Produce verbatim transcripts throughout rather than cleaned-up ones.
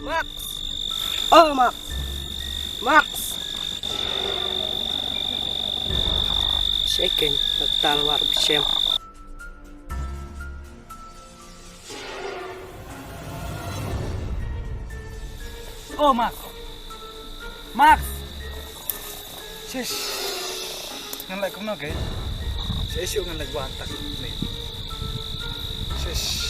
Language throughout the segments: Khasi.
Max! Oh, Max! Max! Shaken, natal war bsem. Oh, Max. Max. Shish. Ngan leh kumno ke? Shish, ngan leh wan tak ni. Shish.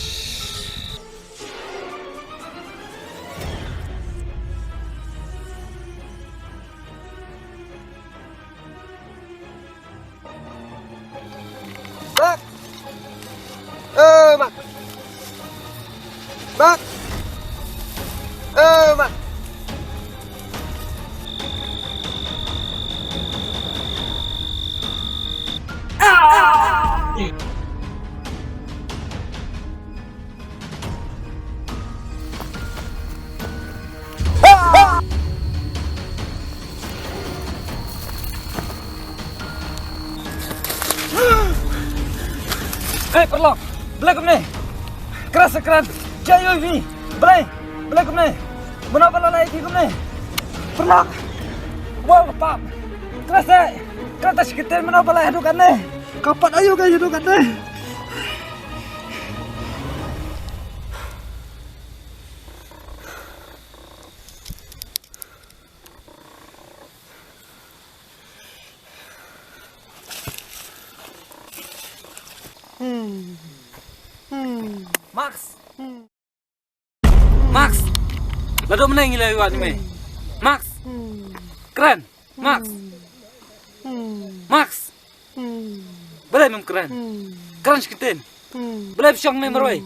Bak. Eh, Bak. Bak. Eh, Bak. Ah! Hei, paralok, balei kumne? Kren sa kren, jia ïohi, balei, balei kumne? Mano ba la leh ïa phi kumne? Paralok, wow, pap, kren sa, kren sa shi kyntien, mano ba la leh haduh katne? Ka pat aïu ka ïa haduh katne? Max! Max! Naduh mynne ngi la ïa wad ïa me. Max! Kren! Max! Max! Balei mem kren? Kren shi kyntien. Balei phi shong ne marwei?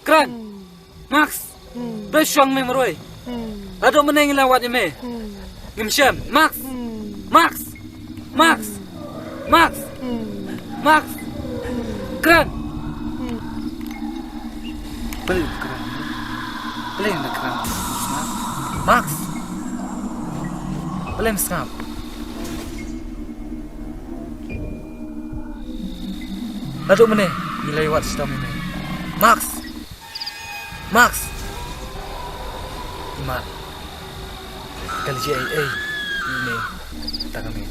Kren. Max. Balei phi shong ne marwei? Naduh mynne ngi la wad ïa me. Ngim shem. Max. Max. Max. Max. Max. Kren. Balei kren? Balei kren? Max. Balei sngap? Naduh mynne ngi la ïa wad shitom ïa me. Max. Max. Imat. Ka la jia ei ei ïa me. Tang ïa me.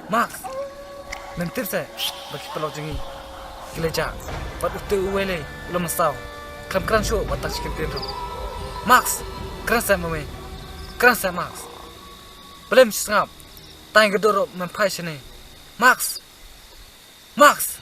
Max, mem tip se ba ki paralok jong ngi ki la jah bad utu uwei lei u la mynsaw. Khlem kren shuh wat tang shi kyntien ruh. Max, kren se ma me. Kren se Max. Balei mem shu sngap? Tang ka dur ruh mem phai shane. Max. Max!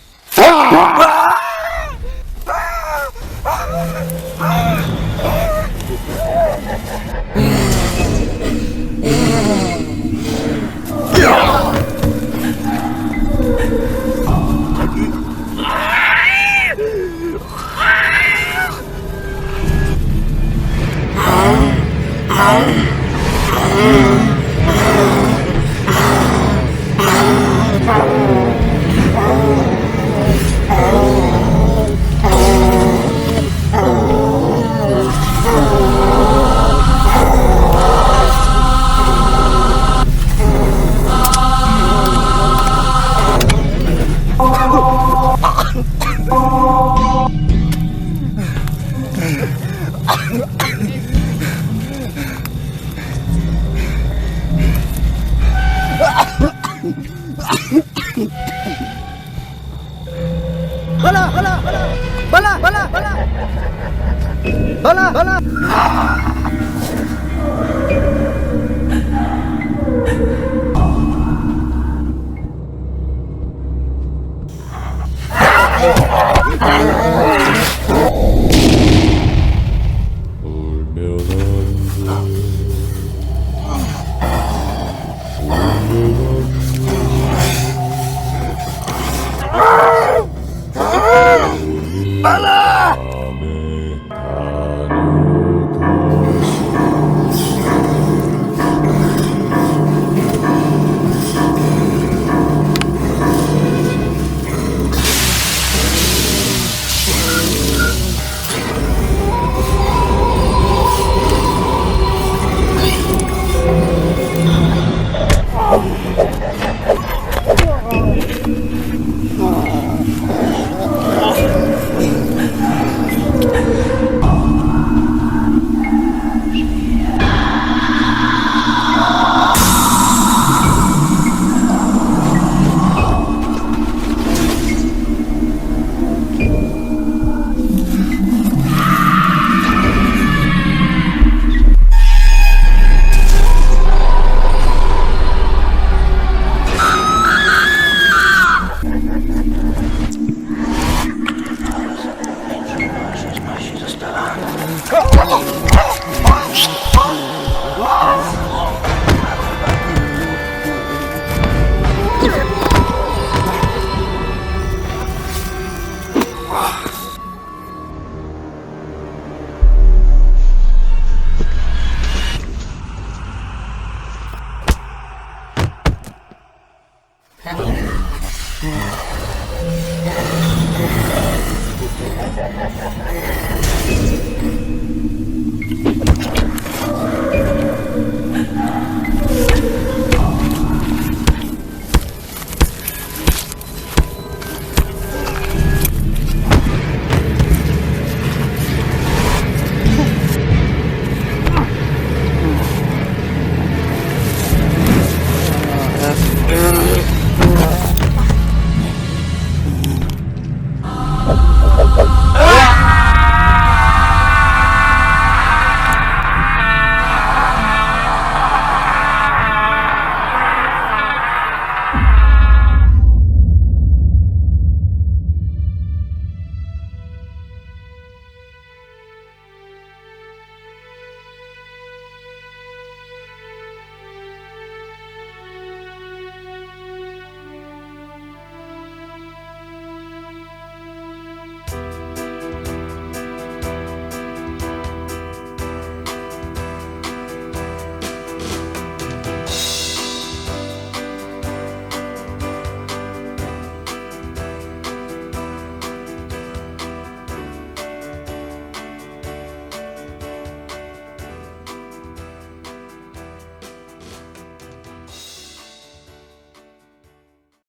Bala, bala, bala. Bala, bala, bala. Bala, bala. Bala!